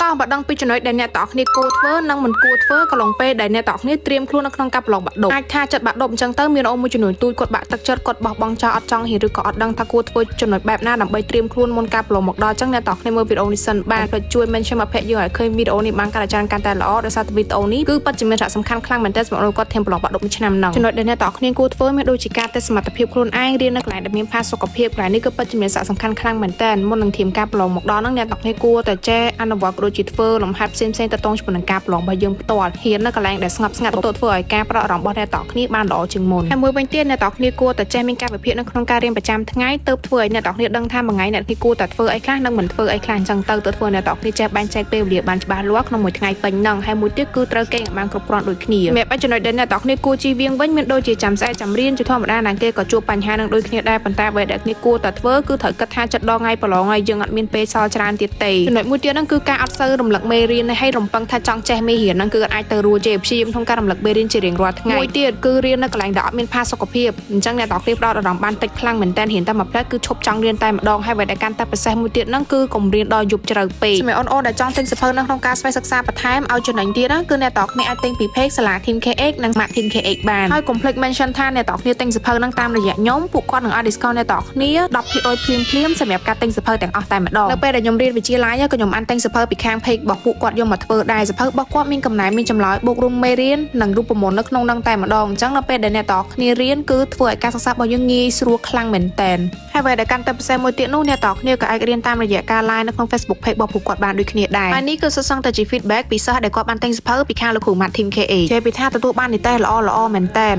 តោះបើដឹងពីចំណុចដែលអ្នកទាំងអស់គ្នាគួរធ្វើនិងមិនគួរធ្វើក៏ឡុងពេលដែលអ្នកទាំងអស់គ្នាត្រៀមខ្លួននៅក្នុងការប្រឡងបាក់ឌុបអាចថាចិត្តបាក់ឌុបអញ្ចឹងទៅមានអូនមួយចំនួនទូចគាត់បាក់ទឹកចិត្តគាត់បោះបង់ចោលអត់ចង់ហ៊ានឬក៏អត់ដឹងថាគួរធ្វើចំណុចបែបណាដើម្បីត្រៀមខ្លួនមុនការប្រឡងមកដល់អញ្ចឹងអ្នកទាំងអស់គ្នាមើលវីដេអូនេះសិនបាទភ្លេចជួយ mention មកភ័ក្រយើងឲ្យឃើញវីដេអូនេះបានកាន់តែច្រើនកាន់តែល្អដោយសារតែវីដេអូនេះគឺពិតជាមានសារៈសំខាន់ខ្លាំងមែនទែនសម្រាប់គាត់ត្រៀមប្រឡងបាក់ឌុបមួយឆ្នាំហ្នឹងចំណុចដែលអ្នកទាំងអស់គ្នាគួរធ្វើមានដូចជាការតេស្តសមត្ថភាពខ្លួនឯងរៀននៅកន្លែងដែលមានផាសុកភាពកន្លែងនេះគឺពិតជាមានសារៈសំខាន់ខ្លាំងមែនទែនមុននឹងត្រៀមការប្រឡងមកដល់ហ្នឹងអ្នកទាំងអស់គ្នាគួរតែចេះអនុវត្តក៏ដូចជាធ្វើលំហាត់ផ្សេងៗទាក់ទងជាមួយនឹងការប្រឡងរបស់យើងផ្ទាល់ហ៊ាននៅកន្លែងដែលស្ងប់ស្ងាត់ទៅធ្វើឲ្យការផ្ដោតអារម្មណ៍របស់អ្នកទាំងអស់គ្នាបានល្អជាងមុនហើយមួយវិញទៀតអ្នកទាំងអស់គ្នាគួរតែចេះមានការវិភាគនៅក្នុងការរៀនប្រចាំថ្ងៃទើបធ្វើឲ្យអ្នកទាំងអស់គ្នាដឹងថាមួយថ្ងៃអ្នកទាំងគួរតែធ្វើអីខ្លះនិងមិនធ្វើអីខ្លះអញ្ចឹងទៅទើបធ្វើឲ្យអ្នកទាំងអស់គ្នាចេះបែងចែកពេលវេលាបានច្បាស់លាស់ក្នុងមួយថ្ងៃពេញហ្នឹងហើយមួយទៀតគឺត្រូវគេងឲ្យបានគ្រប់គ្រាន់ដូចគ្នាសម្រាប់ចំណុចដែលអ្នកទាំងអស់គ្នាគួរជៀសវាងវិញមានដូចជាចាំស្អែកចាំរៀនជាធម្មតាណាគេក៏ជួបបញ្ហានឹងដូចគ្នាដែរប៉ុន្តែអ្វីដែលគ្នាគួរតែធ្វើគឺត្រូវគិតថាចិត្តដល់ថ្ងៃប្រឡងហើយយើងអត់មានពេលសល់ច្រើនទៀតទេចំណុចមួយទៀតហ្នឹងគឺការអត់សូវរំលឹកមេរៀនហើយរំពឹងថាចង់ចេះមេរៀនហ្នឹងគឺអាចទៅរួចទេព្យាយាមក្នុងការរំលឹកមេរៀនជារៀងរាល់ថ្ងៃមួយទៀតគឺរៀននៅកន្លែងដែលអត់មានផាសុកភាពអញ្ចឹងអ្នកទាំងគ្នាផ្ដោតអារម្មណ៍បានតិចខ្លាំងមែនតើរៀនតែមួយផ្លែគឺឈប់ចង់រៀនតែម្ដងហើយអ្វីដែលកាន់តែពិសេសមួយទៀតហ្នឹងគឺកុំរៀនដល់យប់ជ្រៅពេកសម្រាប់អូនអូនដែលចង់ទិញសៀវភៅនៅក្នុងការស្វែងសិក្សាបន្ថែមឲ្យចំណេញទៀតណាគឺអ្នកទាំងគ្នាអាចទិញពី page សាលា Team KX និង Smart Team KX បានហើយកុំភ្លេច mention ថាអ្នកទាំងគ្នាទិញសៀវភៅហ្នឹងតាមរយៈខ្ញុំពួកគាត់នឹងឲ្យ discount អ្នកទាំងគ្នា10%ភ្លាមភ្លាមៗសម្រាប់ការទិញសៀវភៅទាំងអស់តែម្ដងនៅពេលដែលខ្ញុំរៀនវិទ្យាល័យក៏ខ្ញុំអានទិញសៀវភៅពីខាង page របស់ពួកគាត់យកមកធ្វើដែរសៀវភៅរបស់គាត់មានកំណែមានចម្លើយបូករួមមេរៀននិងរូបមន្តនៅក្នុងហ្នឹងតែម្ដងអញ្ចឹងនៅពេលដែលអ្នកទាំងគ្នារៀនគឺធ្វើឲ្យការសិក្សារបស់យើងងាយស្រួលខ្លាំងមែនតើហើយអ្វីដែលកាន់តែពិសេសមួយទៀតនោះអ្នកទាំងគ្នាក៏អាចរៀនតាមរយៈការ live នៅក្នុង Facebook page របស់ពួកគាត់បានដូចគ្នាដែរហើយនេះគឺសុទ្ធសឹងតែជា feedback ពីសិស្សដែលគាត់បានទិញសៀវភៅពីខាងលោកគ្រូ Martin KA និយាយពីថាទទួលបាននិទ្ទេសល្អល្អមែនតើ។